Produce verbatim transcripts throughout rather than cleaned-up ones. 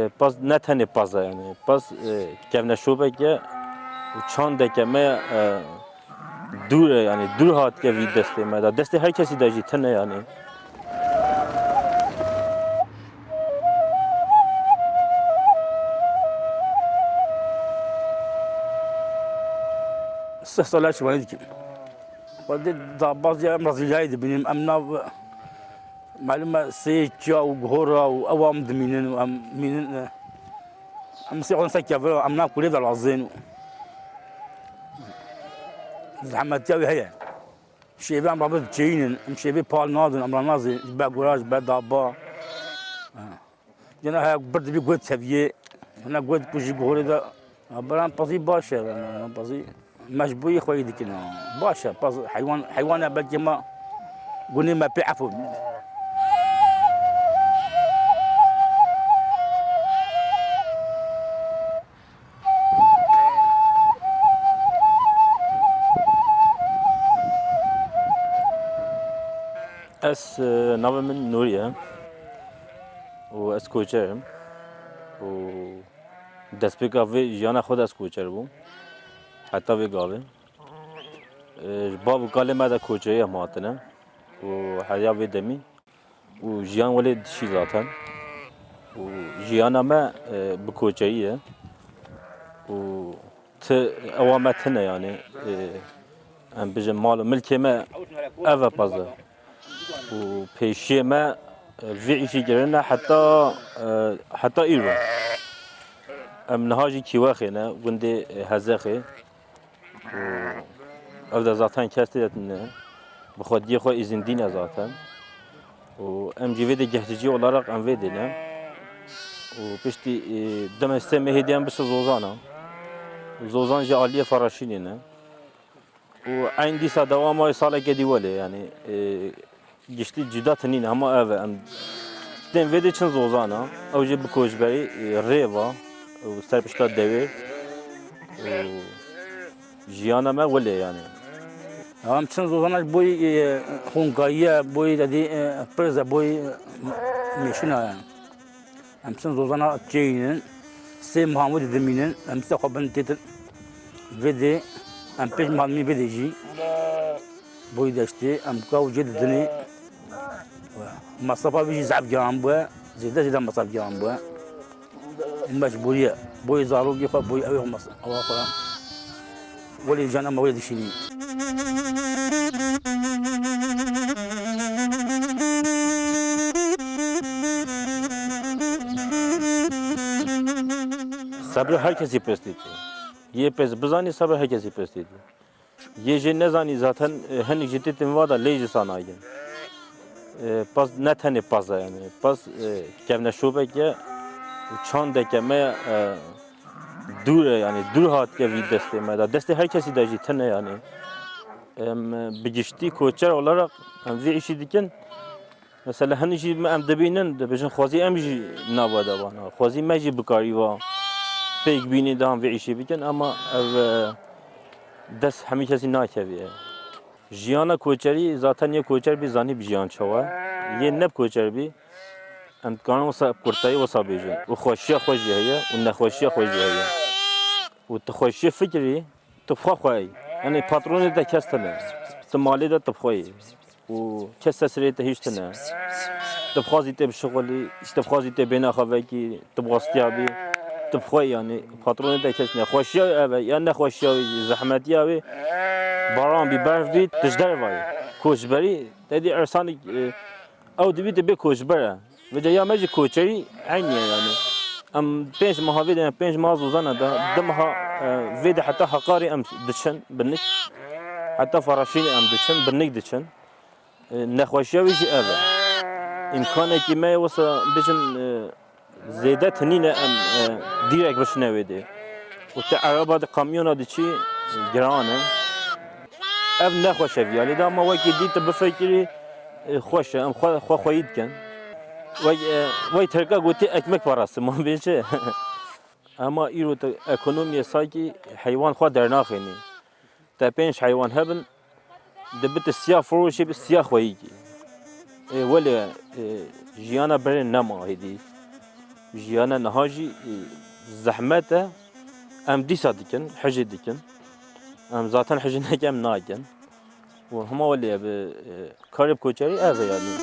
Pez ne tenê pez e, yanî pez, e, kevneşopek e û çandeke me, e, dûr e, yanî dûr hatiye vî destê me de. Destê her kesî de jî tune, yanî. Sih sala şivanî dikim. Xwedê dabaz ya em rezîlayê dibînim. Em nav, malum e, sê çiya û guhora û ew em dimînin û em mînin, e, em sê xwe ser kevir, em nav kulê de lazên û zehmetiya wî heye. Şêvê em rabê diçêyînin, em şêvê pal nadin, em ranazin, ji ber gora, ji ber daba. Ha. Yine heye bir dibî guh teviyê, yine guh dipûjî guhorê de. Ha, beran pezî baş e, beran pezî mecbûrî xwe yî dikin. Ha. Baş e, pez, heywan, heywan e belkî ma gunê me pê efû. Ez, e, navê min Nûrî ye û ez koçer im û destpêka vê jiyana xwe de ez koçer bûm heta vê gavê. E, ji bav û kalê me de koçerî em hatine û heriya vê demî û jiyan welê dişî zaten. Û jiyana me, e, bi koçeyî ye. Û ti ewa me tine, yanî, e, em bijin mal û milkê me ev e pez e. Û pêşiyê me, e, vî îşî kirine heta, e, heta îro. Em niha jî Kîwexê ne, gundê, e, Hezexê. Û ev de zaten kes tê de tune. Bi xwediyê xwe îzin dîne zaten. Û em jî vê de gehticî olarak em vê dê ne. Û piştî, e, demê sê mehê dê em bişe Zozana. Zozan jî aliyê Faraşînê ne. Û eyn dîsa dewama wê saleke dî welê, yanî, e, Giştî cuda tinîne, hema ev e. Em tên vê dê çin Zozana. Ew jî bi koçberî, e, rê va û ser pişta dewê. Û jiyana me welê, yanî. Em çin Zozana ji boyî, e, honkayiye, boyî dedî, e, pirz e, boyî, e, mêşina ye. Em çin Zozana çêyînin, sê mehan wê de dimînin, em dîsa xwe bin têtin vê dê, em pênc mehan dimîn vê dê jî. Boyî deştê, em kaw jê didinê. Mesrafa wî jî zehf giran bûye, zêde zêde mesraf giran bûye. Mecbûrî ye. Boyî zarokê xwe, boyî ewê xwe mes-, ewa xwe. Welê can em welê dişînî. Sebrê her kesî pês tê. Yê pês bizanî, sebrê her kesî pês tê. Yê jê nezanî zaten, e, hinek jî têtin va da lê jî sa nagin. E, paz ne tenê paz e, yanî. Paz, e, kevneşopek e û çandeke me, e, dûr e, yanî dûr hatiye vî destê me de. Destê her kesî de jî tune, yanî. Em, e, bi giştî koçer olarak em vî îşî dikin. Mesela hinek jî me em dibînin, dibêjin xwezî em jî nava de bana. Xwezî me jî bikarî va pêk bînî de em vî îşî bikin, ama ev, e, dest hemî kesî nakevî. Jiyana koçerî, zaten yê koçer bî zanî bi jiyan çawa. Yê ne bi koçer bî, em dikarin wisa bi kurtayî wisa bêjin. Û xweşiya xwe jî heye û nexweşiya xwe jî heye. Û tu xweşiyê fikirî, tu bi xwe xwe yî. Yanî patronê te kes tune. Tu malê de tu bi xwe yî. Û kes te sirê te hîç tune. Tu bi xwe zî tê bişixulî, tu bi xwe zî tê bêhna xwe vekî, tu bi xwe stiya bî, tu bi xwe, yanî patronê te kes ne. Xweşiya wî ev e, ya nexweşiya wî, zehmetiya wî, baran bî, berf bî, tu ji derve yî. Koçberî, te dî ersanik, e, ew dibî tu bê koçber e. Vêca ya me jî koçerî eynî ye, yanî. Em pênc meha vê de, pênc meha Zozana de, du meha, e, vê de heta Heqarê em diçin, bi nik. Heta Faraşînê em diçin, bi nik diçin. E, nexweşiya wî jî ev e. Îmkanekî me ye wisa bijin, e, zêde tinîne em, e, dîrek bişine wê dê. Û te ereba de kamyona diçî, e, giran e. Ev nexweş e vî alî de, ama wekî dî tu bifikirî, e, xweş e, em xwe, xwe xweyî dikin. Wey, e, wey Tirka gotî ekmek parası, ma bêje. Ema îro tu ekonomiyê sakî heywan xwe dernaxênî. Te pênc heywan hebin, dibi tu siya firoşê bi siya xweyî kî. Ê, welê, ê, jiyana berê nema hêdî. Jiyana niha jî, e, zehmet e. Em dîsa dikin, hijê dikin. Em zaten hijê nekin, em nakin. Û hema welê bi, e, karê bi koçerî ev e yanî.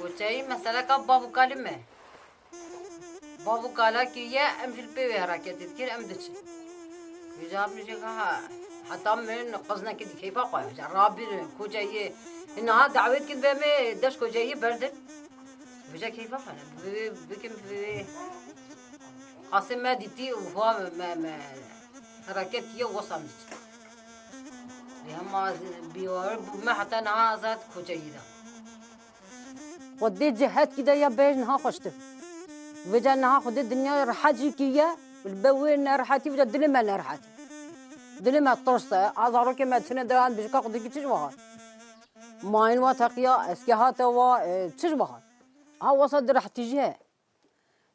Koçerî meseleka bav û kalê me. Bav û kala kiriye, em jî li pê wê heraketê dikin, em diçin. Vêca min jî ha, heta min qiznek dî keyfa xwe, vêca rabînin, koçeriyê. Niha dawet kin be me, deş koçeriyê berdin. Vêca keyfa xwe ne, bi-, bikin bi-, qasê me dîtî û xwe me, me hereket kiye, wesa min diçin. Lê hema ez bîwar bûme, heta niha ez hat koçeriyê de. Xwedê cehet kî de ya bej niha xweştir. Vêca niha Xwedê dinya rehet jî kiriye, li ber wê nerehetî vêca dilê me nerehet. Dilê me tirs e, a zarokê me çine deran bijika Xwedê kî çi ji wa hat. Mayîn wa teqiya, eske hate wa, e, çi ji wa hat. Ha wesa di rehetî jî heye.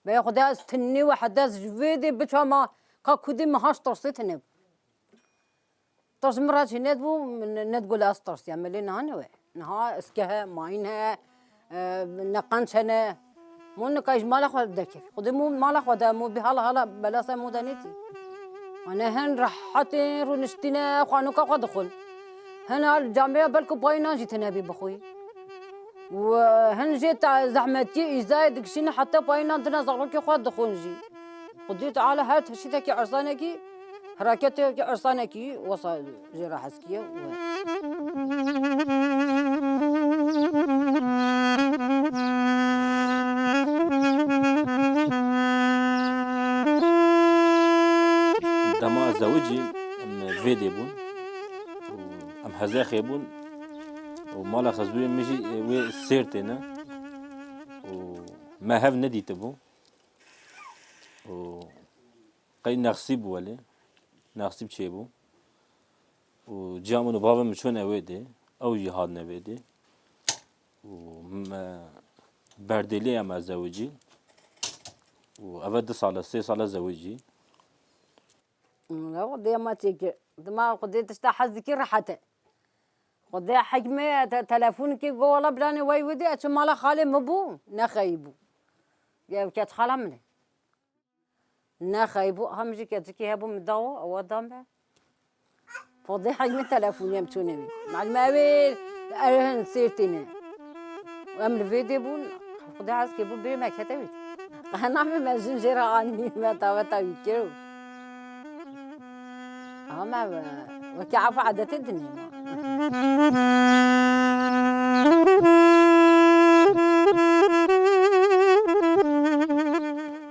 Beye Xwedê ez tinî we hede ez ji vê dê biçama ka kudê min haş tirsê tine bû. Tirs min re çê nedibû, min nediguh ez tirsiya, me lê niha ne we. Niha eske he, mayîn he, e, ne qenc hene. Mû nika ji mala xwe derkevî. Xwedê mû mala xwe de, mû bî hala hala belasa mû de nêtî. Ane hin rehetê rûniştîne, xwanuka xwe dixwin. Hin al camêya belku payî nan jî tine bî bixwî. Û hin jê te zehmetiyê îzayê dikişîne heta payî nan dina zarokê xwe dixwin jî. Xwedî Teala her tiştekî ersanekî, hereketekî ersanekî wesa jê re hez kiye û Dema ez zewicî, em vê dê bûn û em hezexê bûn û mala xezûyê min jî wê Sêrtê ne û me hev nedîtibû. û qey nexsîb bû welê, nexsîb çêbû. Û ciya min û bavê min çûne wê dê, ew jî hatine vê dê. Û me berdêlê em ez zewicî. Û eve du sal e, sê sal e zewicî. Xwedê ma çêkir. Dima Xwedê tişta hez dikir rehet e. Xwedê hikmê te-, telefonkê go wela bilanê wey wê dê, ez çi mala xalê min bû, nexeyî bû. Ev keç xala min e. Nexeyî bû, ha min jî keçikî hebû min dawo, ewa da me. Xwedê hikmê telefonê em çûne wî. Malum ew ê erhin sêr tîne. Em li vê dê bûn, Xwedê hez kê bû bê me kete wî. Qehna me, me jin jê re anî, me taweta wî kir. Ama we-, wekî efa edetê dinê ma.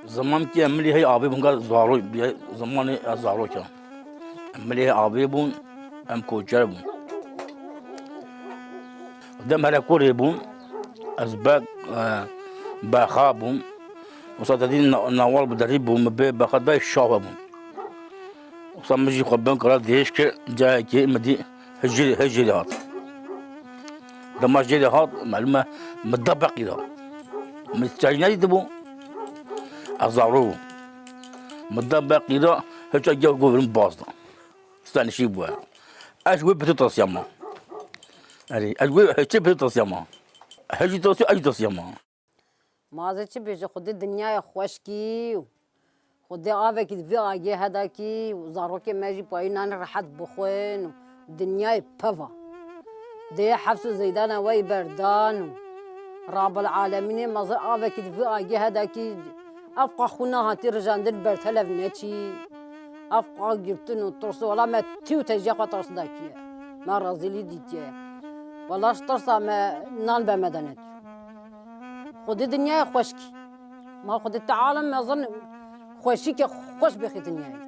Zeman ki em milî hey avê bûn, ka zaro, zemanê ez zarok e. Em milî hey avê bûn, em koçer bûn. Dem here kurê bûn, ez bek, e, bexa bûn. Wisa te dî na-, nawal bi derî bû, min bê bexa dayê şawe bûn. Wisa min jî xwe bin kara dihêj kir, cayekê min dî hijirê, hijirê hat. Dema jêrê hat, melûm e, min da beqî da. Min çayî nedîtibû, ez zaro bûm. Min da beqî da, hiça gel ku min baz da. Stenişî bû. Ez wê bi tu tasiya ma. Erê, ez wê hiçê bi tu tasiya ma. Hejî tasiya, ez tasiya ma. Ma ez ê çi bêjim, Xwedê dinyayê xweş kî û Xwedê avekî di vî agê heda kî û zarokê me jî payî nanê rehet bixwin û dinyayê peva. Dê hefs û zeydana wey berdan û Rabbel Alemînê mezin avekî di vî agê heda kî ev qa xwîna hatî rijandin bertelev neçî. Ev qa girtin û tirs, wela me tî û teciya xwe tirs dakiye. Me rezîlî dîtiye. Wela ji tirsa me nan be me de neçû. Xwedê dinyayê xweş kî. Ma Xwedê Teala mezin xweşîke xweş bixî dinyayê.